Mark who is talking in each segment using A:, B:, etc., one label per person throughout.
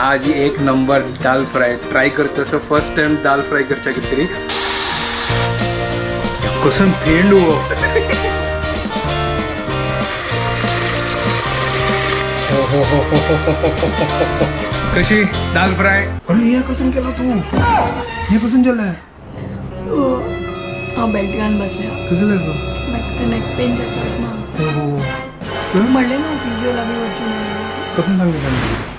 A: आज एक नंबर दाल fry try करतसं फर्स्ट टाइम दाल फ्राय करच्या कितरी कसं फेंडू हो हो हो हो हो. कशी दाल फ्राय? अरे, हे कसं केलं तू? हे कसं केलंय?
B: हांव बेल्ट घालून बसल्या.
A: कसं झालं?
B: म्हाका ते नेक पेन जाता ना.
A: हो हो.
B: म्हणलें न्हू फिजियोला बी वचून म्हणून.
A: कसं सांगितलं?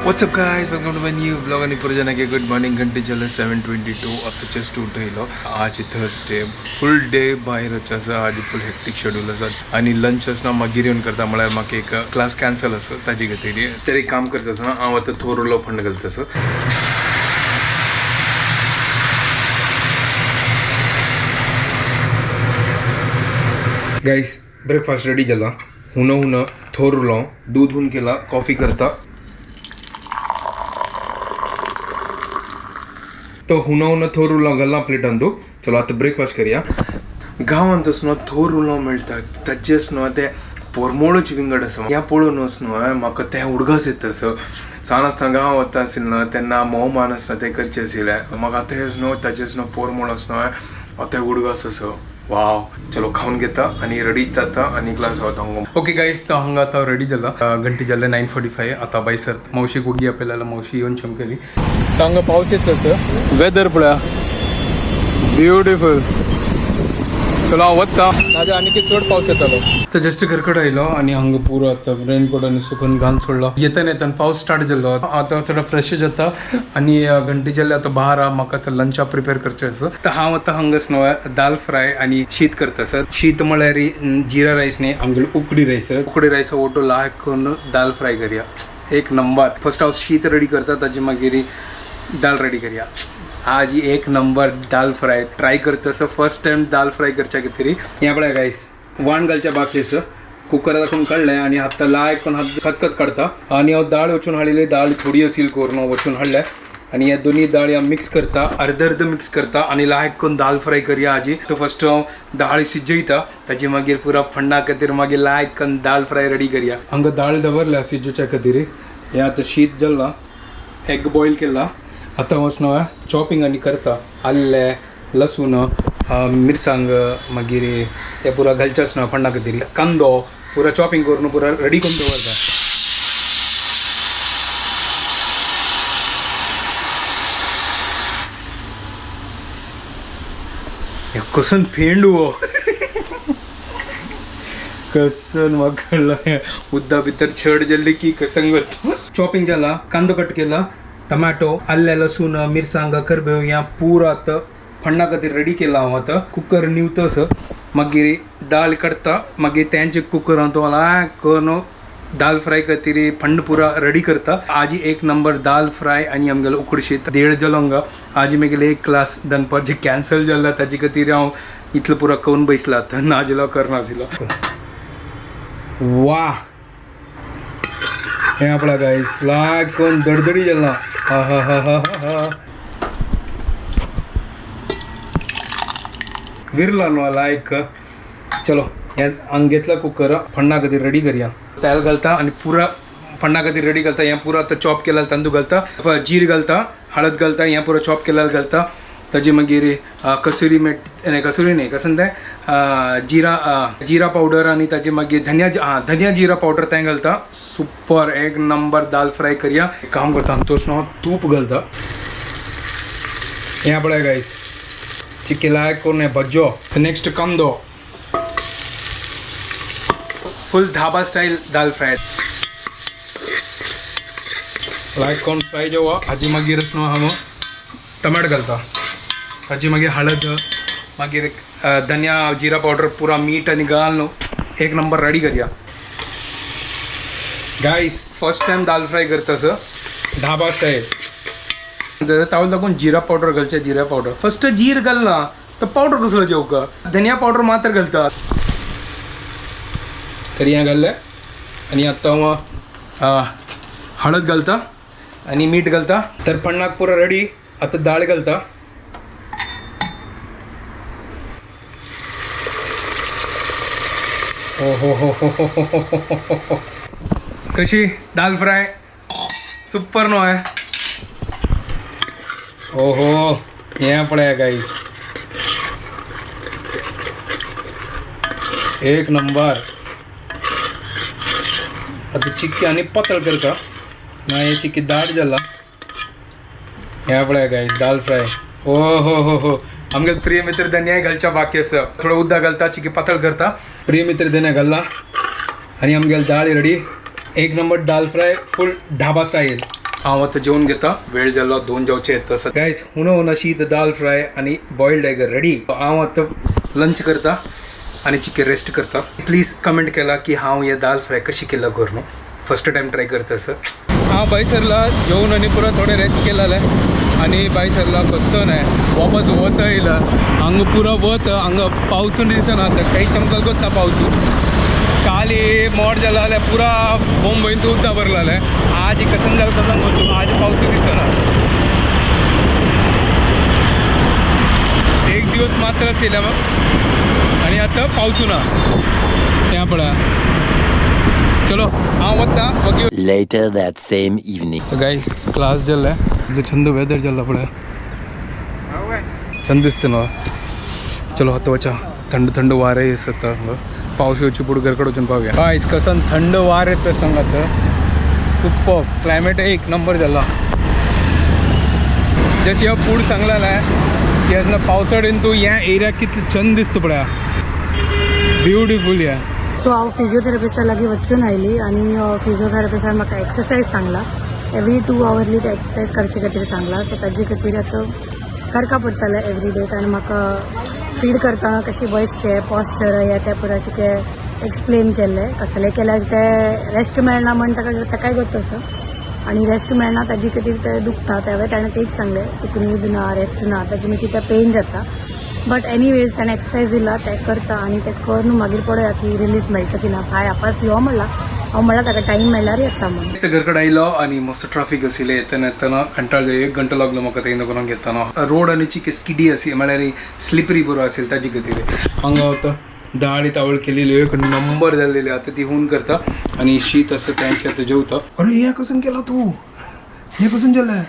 A: What's up guys, welcome to my new vlog आणि पुरजना के गुड मॉर्निंग. घंटे चले 7:22. आता जस्ट उठयलो. आज थर्सडे, फुल डे भायर आसा. आज फुल हेक्टिक शेड्यूल आसा आणि लंच आसना मागीर येवन करता. म्हळ्यार म्हाका एक क्लास कॅन्सल आसा ताजे खातीर. तर एक काम करता आसतना हांव आतां थोरलो फंड घालता आसा. गाईस, ब्रेकफास्ट रेडी झाला. हुन हुन थोरलो दूध हुन केला, कॉफी करता. तो हुन हुन थोर उलो घालना प्लेटान तूं. चलो, आतां ब्रेकफास्ट करया. गांवांत न्हू थोर उलो मेळटा, ताचेच न्हू ते पोरमोळच विंगड आसा. हें पळोवनच न्हू म्हाका तें उडगास येता. असो सान आसतना गांव वता आशिल्लो तेन्ना मोव मान आसना तें करचें आशिल्लें म्हाका. आतां हें न्हू ताचेच न्हू पोरमोळ आस न्हू आतां उडगास असो. वाव, चलो खावन घेता आणि रेडी जाता आणि क्लास वता. ओके गाईस, तो हांगा आतां रेडी जाला. घंटे जाल्ले 9:45. आतां बाय सर मावशीक वगी आपल्याला. मावशी येवन चमकली. हांगा पावस येत तसं, वेदर पळया, ब्युटिफूल. चलो, हांव वता, नाजाल्यार आनी चड पावस येतालो. तर जस्ट घरकड आयलो आनी हांगा पुरो आतां रेनकोट आनी सुकून घालून सोडलो. येताना येताना पावस स्टार्ट जाल्लो. आतां थोडो फ्रेश जाता आनी घंटे जाल्ले आतां बारा. म्हाका आतां लंचा प्रिपेर करचें आसा. तर हांव आतां हांगाच न्हू दाल फ्राय आनी शीत करता सर. शीत म्हळ्यार जिरा रायस न्ही आमगेलो, उकडी रायस. उकडी रायस ओटो लायक करून दाल फ्राय करया, एक नंबर. फर्स्ट हांव शीत रेडी करता, ताजे मागीर दाल रेडी करया. आज एक नंबर दाल फ्राय ट्राय करतसं फर्स्ट टाइम दाल फ्राय करच्या खातीर. हें पळय गायस, वाण घालच्या बाकी आसा. कुकरा दाखोवन काडलें आनी आतां लायक करून हात खतखत काडता. आनी हांव दाळ वचून हाडलेली, दाळ थोडी असील करून हांव वचून हाडल्या आनी ह्या दोन्ही दाळी हांव मिक्स करता, अर्द अर्द मिक्स करता आनी लायक करून दाल फ्राय करया. आजी तो फर्स्ट हांव दाळ शिजयता, ताजी मागीर पुरा फण्णा खातीर मागीर लायक करून दाल फ्राय रेडी करया. हांगा दाळ दवरल्या शिजोवच्या खातीर. हें आतां शीत जालां, एग बॉयल केला. आतां वचून हांव चॉपिंग आनी करता. आल्लें, लसूण, मिरसांग, मागीर ते पुरा घालचें आसना फण्णा खातीर. कांदो पुरा चॉपिंग करून पुरा रेडी करून दवरता. हे कसन फेंडू हो, कसन म्हाका कळ्ळें. उद्दा भितर छड जाल्ली की कसंग. चॉपिंग जाला, कांदो कट केला, टमॅटो, आल्लें, लसूण, मिरसांग, करबेव ह्या पुरा आतां फण्णा खातीर रेडी केला हांव. आतां कुकर निवतो असो, मागीर दाळ काडटा, मागीर तेंचे कुकरान तो लायक करून दाल फ्राय खातीर फंड पुरा रेडी करता. आजी एक नंबर दाल फ्राय आनी आमगेलो उकड शीत. देड जालो हांगा. आजी मागीर एक क्लास दनपारची कॅन्सल जाला, ताजे खातीर हांव इतलो पुरा करून बसला आतां, नाजाल्यार करनाशिल्लो. वा, हें आपला गायस, लायक करून दडदडी जाला. हा हा हा हा हा. विरला न्हू लायक. चलो, हें हांगा घेतला कुकर, फण्णा खातीर रेडी करया. तेल घालता आनी पुरा फण्णा खातीर रेडी घालता. हें पुरा आतां चॉप केलें तांदूळ घालता, जीर घालता, हळद घालता, हें पुरा चॉप केलें घालता. ताजे मागीर कसुरी मेट न्ही, कसुरी न्ही, कसं तें जिरा, जिरा पावडर आनी ताजे मागीर धनिया, आं धनिया जिरा पावडर तें घालता. सुपर, एक नंबर दाल फ्राय करया. एक काम करता, तोच न्हू तूप घालता. हें पळय गायस, चिके लायक करून हें भज्जो. नेक्स्ट कांदो. फुल धाबा स्टाईल दाल फ्राय. लायक करून फ्राय जावं. हाजी मागीर न्हू हांव टमाट घालता. ताजी मागीर हळद, मागीर धनिया जिरा पावडर, पुरा मीठ आनी घाल न्हू एक नंबर रेडी करया. गायस, फर्स्ट टायम दाल फ्राय करता सर, ढाबा स्टाईल. तावल दाखवून जिरा पावडर घालचे. जिरा पावडर फर्स्ट. जीर घालना तर पावडर कसलो जेवका? धनिया पावडर मात्र घालता. तरी हें घाल्लें आनी आतां हांव हळद घालता आनी मीठ घालता. तर फण्णाक पुरो रेडी. आतां दाळ घालता. हो हो हो हो हो हो हो हो. कशी दाल फ्राय? सुपर नो आहे. हो हो, हे पळया गाईस, एक नंबर. आता चिक्की आणि पातळ करता ना, हे चिक्की दाट जाला. ह्या पळया गाईस, दाल फ्राय. हो हो हो हो. आमगे प्रिय मित्र धन्या घालच्या बाकी असं थोडं उद्दा घालता, चिक्की पातळ करता. प्रिय मित्र धन्या घालला आणि आमगे डाळ रेडी. एक नंबर दाल फ्राय, फुल ढाबा स्टाईल. हांव आतां जेवण घेता, वेळ जाल्लो 2 जावचे येत तसं. गायज, हुनो हुनो शीत, दाल फ्राय आणि बॉइल्ड एग रेडी. हांव आतां लंच करता आणि चिके रेस्ट करता. प्लीज कमेंट केला की हांव हे दाल फ्राय कशी केला करून फर्स्ट टाइम ट्राय करता सर. हांव भाई सरला जेवण आणि पुरो थोडे रेस्ट केलेलं आणि भाई सरला कसं नाही वापस वत येयला. हांगा पुरो वत, हांगा पावसून दिसना आतां, काही चमकल कोत्ता पावसू. काली मोड जाला जाल्यार पुरा बोंबयन उदक भरलेलें. आज कसन जालें कसन वचूं, आज पावसूय दिसना. एक दिवस मात्र आशिल्लें आणि आतां पावसू ना. हें पळया, चलो हांव वता बघी.
C: Later that same evening.
A: तर गाईस, क्लास जाल्ले. इतलो छंद वेदर जाल्लो पळय, चंद दिसता न्हू. चलो आतां वचा, थंड थंड वारें दिसता हांगा. पावस येवचे पुढे घरकडे वचून पावया. गाईस, कसन थंड वार येता सांग आतां. सुपर क्लायमेट, एक नंबर जाला. जशी हांव फूड सांगलेलें की असं पावसाळ्यान तूं ह्या एरिया कितले चंद दिसता पळया, ब्युटिफूल या.
D: सो हांव फिजियोथेरपिस्टा लागीं वचून आयली आनी फिजियोथेरपिस्टान म्हाका एक्सरसायज सांगला. एवरी 2 आवरली ते एक्सरसायज करचे खातीर सांगला. सो ताजे खातीर आतां करका पडटलें एवरी डे. ताणें म्हाका फीड करतना कशी बसचें, पॉस्चर हे ते पुरो अशें ते एक्सप्लेन केल्लें. कसलें केल्यार ते रेस्ट मेळना म्हण ताका ताकाय गोत्त आसा आनी रेस्ट मेळना ताजे खातीर ते दुखता. तेवूय ताणें तेच सांगलें की न्हीद ना, रेस्ट ना, ताजे मागीर ते पेन जाता. बट एनीवेज, ताणें एक्सरसायज दिला ते करता आनी ते करून मागीर पळोवया की रिलीफ मेळटा की ना. पांय आपास यो म्हणला, हांव म्हणला ताका टायम मेळ्ळ्यार येता म्हणून.
A: घरकडे आयलो आणि मस्त ट्राफिक आशिल्लें. येतना येतना कंटाळ, 1 घंटो लागलो म्हाका थंय करूंक येतना. रोड आनी चिके स्किडी आसी, म्हळ्यार स्लिपरी बरो आशिल्ली ताजे खातीर. हांगा आतां दाळी तावळ केलेली, एक नंबर जाल्लेली. आतां ती हून करता आणि शीत आसा तेंचे आतां जेवता. अरे, हें कसून केला तूं? हें कसून केलें?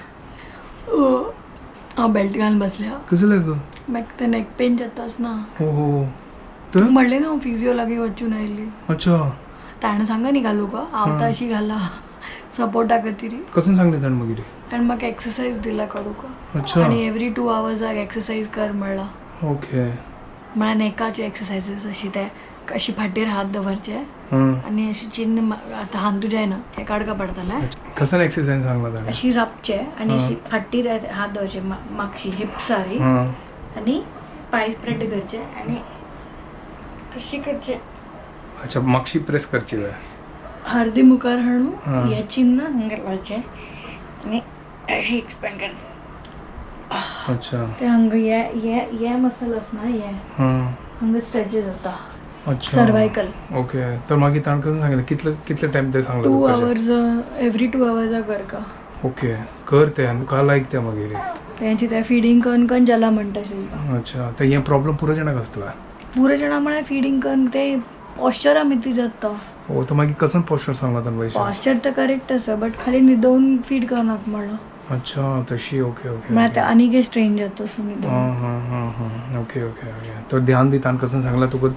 B: हांव बेल्ट घालून बसल्या.
A: कसलें गो?
B: म्हाका ते नेक पेन जाताच ना.
A: हो हो, तर
B: म्हणलें ना, हांव फिजियो लागीं वचून आयली.
A: अच्छा.
B: ताणें सांगा न्ही घालूं का, हांव तर अशी घाला सपोर्टा खातीर.
A: कसून सांगलें ताणें मागीर?
B: आनी म्हाका एक्सरसायज दिला करूंक.
A: अच्छा.
B: आनी एवरी 2 आवर्साक एक्सरसायज कर म्हणला.
A: ओके.
B: म्हळ्यार नेकाचे एक्सरसायजीस अशी ते अशी फाटीर हात दवरचे आनी अशी चिन्न आतां हात तुज्या ना हे काडका पडटलें.
A: कसन एक्सरसाइज सांगला ताणें?
B: अशी राबचे आनी अशी फाटीर हात दवरचे मागशी हिप्सारी आनी पांय स्प्रेड करचे आनी अशी करचे.
A: अच्छा, मागशी प्रेस करची जाय.
B: हर्दी मुखार हाडून हे चिन्न हांगा लावचें आनी अशी एक्सपेंड करचे.
A: अच्छा.
B: ते हांगा हे हे हे मसल आसना हे हांगा स्ट्रेच जाता.
A: अच्छा.
B: सर्वायकल.
A: ओके, तर मागीर ताणें कसं सांगलें, कितले कितले टायम ते सांगलें
B: 2
A: तुका कशें?
B: आवर्स, एवरी 2 आवर्सा करका.
A: ओके, कर ते आनी तुका लायक ते मागीर.
B: तेंची ते फिडींग करून करून जाला म्हणटा शिल्पा.
A: अच्छा, तर हे प्रॉब्लम पुरो जाणांक आसता?
B: पुरो जाणा म्हळ्यार फिडींग करून ते पॉश्चरा मिती जाता.
A: हो, तर मागीर कसन पॉस्चर सांगला ताणें पयशे?
B: पॉश्चर तर करेक्ट आसा, बट खाली न्हिदोवन फीड करनाक म्हणलो.
A: अच्छा, तशी, ओके ओके.
B: म्हळ्यार ते आनीक स्ट्रेन जाता असो न्हिदोवन.
A: हां हां हां हां, ओके ओके ओके. तर ध्यान दी, ताणें कसन सांगला तुका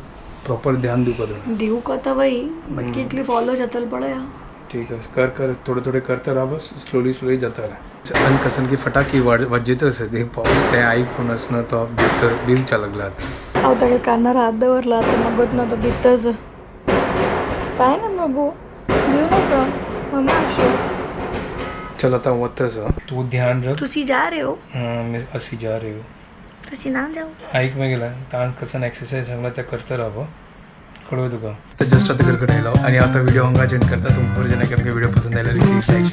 A: प्रॉपर ध्यान दिवपा तुवें.
B: दिवूक वता बाई, बट कितली फॉलो जातलो पळया.
A: ठीक आहे, कर कर, थोडे थोडे करता राहा, बस स्लोली स्लोली जाता राहा. आणि कसन की फटाकी वाजयत आसा ते पावस ते आयकून ना तो भितर बिवच्या लागला आतां.
B: हांव ताका कानार हात दवरला, आतां मगत ना तो भितच. काय ना मगो, भिवू नाका मम्मा अशी.
A: चल आता वतच, तू ध्यान रख.
B: तुसी जा रे हो?
A: हां, मी अशी जा रे हो.
B: तुसी ना जाऊ.
A: ऐक मी गेला ताण कसन एक्सरसाइज सांगला त्या करता राहा, कळव तुका. तर जस्ट आता घरकडे आयलो आणि आता व्हिडिओ हांगा चेंज करता. तुमकां जर व्हिडिओ पसंत आयल्यार प्लीज लाईक